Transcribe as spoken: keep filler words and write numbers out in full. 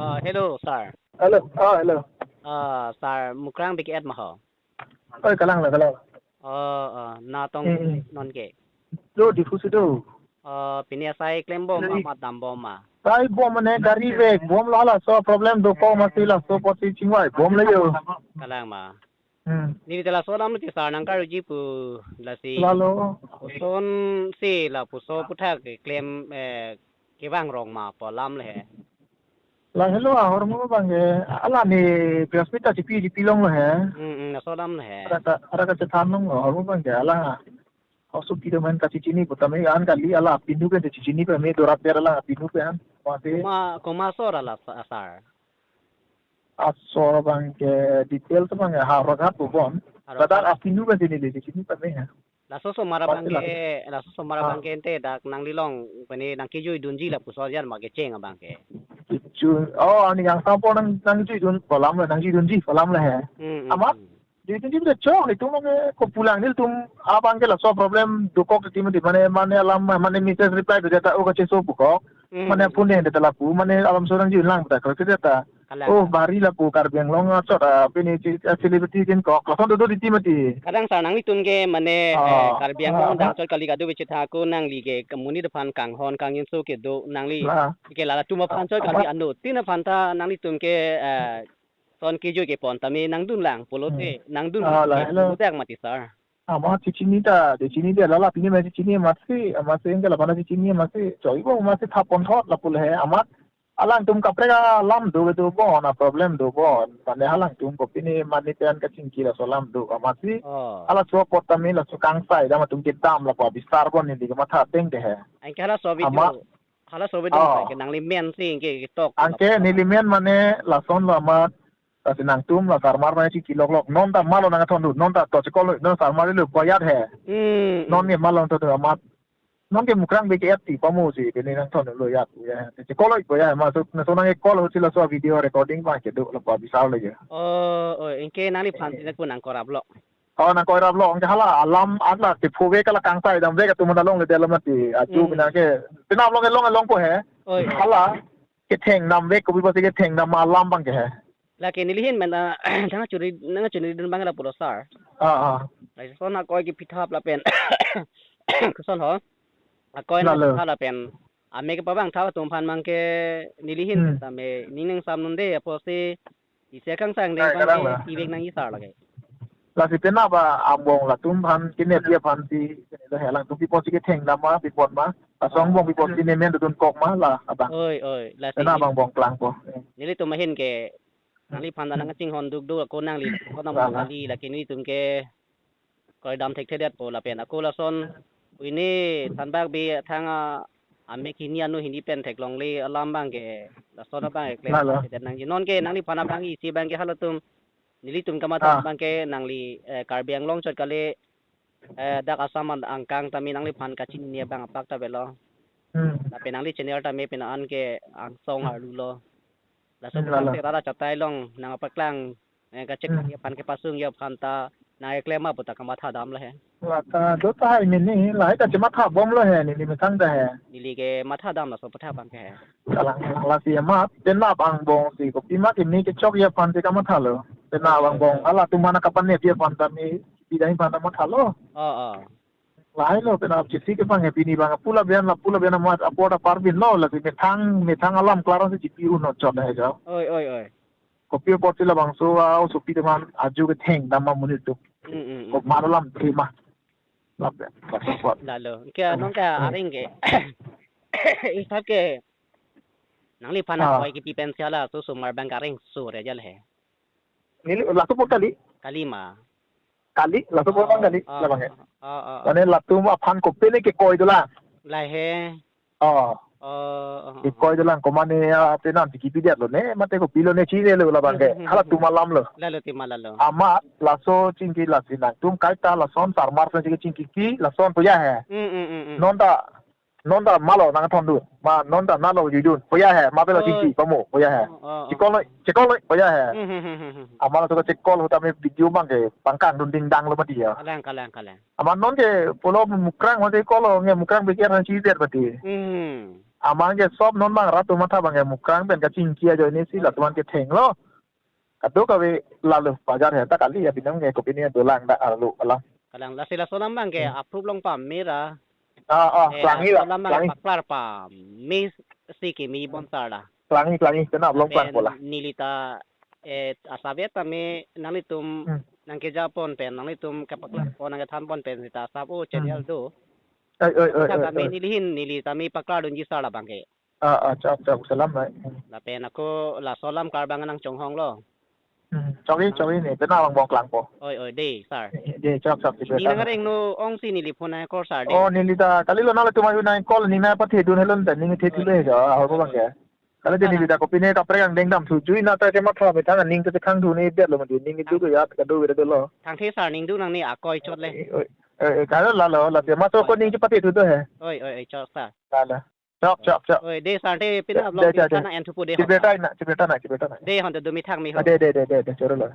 Uh, hello, sir. Hello. Oh, hello. Uh, sir, Mukrang B K F ma ho? Oi, kalang la, kalang. Oh, uh, natong Hmm, hmm. Non ke. Do, Diphu si do. Uh, pini asai klem bom Lagi. Amat dam bom ma? Sai bom mane gari vek, bom la laso problem dokok masi laso apotsi chingvai bom le yo. Kalang ma. Hmm. Neli ta laso alam ti sir nang karjuji pu lasi. Lalo. Koson si lapuson aputhak keklem, eh, kevang rong ma pu alam le he. La hello, ahormu abang ke, ala ne Brisbane ta chipi chipi longlo he. Hmm, hmm, laso alam le he. Araka, araka chethan longlo, ahormu abang ke, ala. Hospital man kachechini putame an kali, ala apinu pen chechini pame dorat der ala apinu pen. Mate. Komat, komat asor ala sa-, sir? Asor abang ke details abang ke ha ragat bubon. Ha ragat. Ladak apinu pen chini le chechini pame ha. Laso osomar abang Pasti ke, laso osomar Ah. Abang ke ente dak nanglilong pene nang kejui dunji lapuson jan ma kecheng abang ke. Kejui, oh, ani yang sampo nang, nang jui dun pu alam le, nang jui dunji pu alam le he. Hmm, hmm, Amat, hmm. Jui dunji pu chok, itum ke kopulang nelitum abang ke laso problem dokok ti mati, mane, mane alam, mane message reply do jata, oh, kacheso pu kok. Hmm, Mane hmm. Phone de ta lapu, mane alam so nang jui lang ta, kok jata. Kalang. Oh, bari lapu Karbi Anglong achot, ah, pini chi-, ah, celebrity din kok. Lason do do di ti mati. Kadang sir nanglitum ke mane, Ah, eh, Karbi Anglong ah, dak ah. Chot kali kado bichi tha ko nangli ke kemonit aphan kanghon kangjinso kedo nangli. Ah. Ke lalatum aphan Ah, chot kali ah. Ano. Tin aphan ta nanglitum ke, eh, son kejui kepon tame nangdun lang pulote, Hmm. Nangdun Ah, lang la, ke hello. Pulote ang mati sir. Amat chechini ta, chechini ta lala pini ma chechini amatsi, amatsi engke la pana chechini amatsi. Choi bo amatsi thap pon thot lapu le he amat. Alangtum kaprek alam do do bon, a problem do bon. Mane alangtum kopine mane pen kachingki laso alam do amatsi. Oh. Ala so apot tame laso kangsai dam atum kedam lapu abisar bon neli kematha ateng de he. Anke halaso video. Ama. Halaso video Oh. Ke nangli men si anke ketok. Anke lapu neli men mane lason lo amat. Lasi nangtum la sarmar mane chiki lok lok. Non ta malo nangthon dun. Non ta to chikol non sarmar lo boyat he. Hmm, Non hmm. Ke malo to amat. Non ke Mukrang B K F ti pamu si pini nangthon lo ya tu ya. Chikol lo ya ma so na so nang call ho si laso video recording ma kedo lapu abisar le ya. Oh, oh, anke nangliphan Eh. Ti na ko nangkorap lo. Oh, nangkorap lo. Anke hala alam atla ti phuve kala kangsai damvek atum na longle dela mati. Aju Hmm. Bina ke. Pina longle longle longpo he. Oi. Hala ketheng damvek kopi pasi ketheng dam alam abang ke he. Lake neli ahin men, ah, nang churi, nang churi dun abang lapulo sir. Ah, ah. Lason akoi kepithap lapen. Koson ho. Akoi Lalo. Nangpha lapen. Ame kepabang thap atum aphan abang ke neli ahin Hmm. Tame ning ning sam nunde apotsi isi akangsai dei Ai, abang kadang ke la. Tivek nangji sir lake. Lasi penap angbong latum aphan kenep dia aphan si, alangtum pi apotsi ketheng dam ma, pi apot ma, asong Ah. Angbong pi apotsi ne men dun kok ma la abang. Oi, oi, lasi Penap ni- angbong klangpo. Nelitum ahin ke, nangliphan ta nangchinghon duk duk ako nangli, ako nang Lala. Kali, lake nelitum ke, koi dam thekthedetpo lapen ako lason, pini thanbak bi thang a, ame kini ano hini pen theklongle alam abang ke, lason abang ke klem Lala. Thedet nangji. Non ke nangliphan abang isi abang ke halatum, nelitum kamatha Ah. Abang ke nangli, eh, Karbi Anglong chot kali, eh, dak Assam an angkang tame nangliphan kachinine abang apak ta avelo. Hmm. Lapen nangli channel tame pina an ke angsong arlu lo. Laso Hmm, puthak lala. Te rara chatai long nangpaklang, eh, kachek Hmm. Aphan kepasung ya aphan ta nang eklem ma puta kamatha dam lo he. Lata do ta hai mini, lahai ta chematha bom lo he, neli methang ta he. Neli kematha dam laso puthak abang ke he. Kalang lasi amat, penap angbong si kopi ma kimi kechok ya aphan si kamatha lo. Penap Oh, angbong, oh. Halatum aphan kapanep ya aphan tame, pidai aphan ta matha lo. Oh, oh. Lahai lo, penap chisi ke abang he pini abang, pula bian la, pula bian amat, apor ta parvin lo, lasi methang, methang alam klaran si chipi unot chot he jo. Oi, oi, oi. Kopi apotsi labangso, ah, sopi teman, aju ketheng dam ma monit atum. Mm, mm, mm. Kok mano lam terima. Lap ya, lap support. Lalo, ke Hmm. Non ke Hmm. Areng ke. Isap ke. Nangliphan Ah. Akoi kipi pen si hala, so osomar abang ke areng so re jal he. Neli, laso apot kali? Kali ma. Kali, laso apot abang kali, ah, labang he. Ah, ah, ah. Mane latum aphan kopine kekoi dolang. Lahai he. Oh. Oh, oh, oh. Kekoi dolang, komane, ah, penam tiki pidet lo ne, mate kopilo ne chine lo labang ke. Hmm, hmm, hmm, hmm. Halatum alam lo. Lalo tima lalo. Amat, laso chingki lasi nangtum kaita lason sarmar pen chingki chingki ki, lason po ya he. Hmm, hmm, hmm, hmm. Non ta, Non ta malo nangthondun. Ma non ta nalo judun. Poya he, ma pelo Oh. Chingki, pamo, poya he. Oh, oh, oh. Chikol noi, chikol noi, poya he. Hmm, hmm, hmm, hmm, hmm. Amat laso kachikol ahut tame video abang ke pangkangdun dingdang lo mati ya. Kalang, kalang, kalang. Amat non ke pulo Mukrang mati kolo nge Mukrang pikir han si jet mati. Hmm. Amat ke sob non abang rat atum matha abang ke Mukrang pen kachingki ajoine si Hmm. latum an ke thenglo. Kadokave lalo pajar he ta kali ya binong ke kopine dolang dak arlo alam. Kalang lasi laso alam abang ke Hmm. approve long pame ra. Ah, ah, Eh, klangi la, laso alam abang ke klangi. Paklar pame si kimi bon sar la. Klangi, klangi, kena long plang Lapen pola. Neli ta, eh, asap-et tame nanglitum Hmm. nangkejapon pen, nanglitum kepaklar Hmm. pon, nangkethanpon pen sita asap o channel Hmm. do. Oi, oi, oi, Sita oi, tame oi. Neli hin, neli tame paklardunji sar la abang ke. Ah, ah, chok, chok, salam, nai. Hmm. Lapen ako laso alam karbang nangchonghong lo. Hmm, chokji, Nang- chokji ne, pena abang bong klangpo. Oi, oi, de, sir. De, chok, chok, Neli chok. Nang areng no ong si neli phone nang call sir de. Oh, neli ta, kalilo nanglitum ayu nang call, neli nangpathedun helon ta, neli the Oi. Thulo he jo, ahor Oi, abang oi. Ke. Kali de Sir, neli ta kopine kaprek angdeng damthu, jui na ta kematha methang aning ta khangthu ne det lo mati, neli Thang- duk ya, kado wira dolo. Thangthe sir, neli duk nangne akoi chot le. Oi, oi, oi, kali lalo, lalo, maso Oi, ko oi. Neli chepathedun do he. Oi, oi, oi, chok sir. Lalo. Chok, chok, chok. Oi, de sir, te pina De, vlog de, de, de. Chana enthupo de Chipre hot ta. Tai na, chipre ta na, chipre ta na. De hon to dumi thang mi ho. Ah, de, de, de, de, de, choro lo.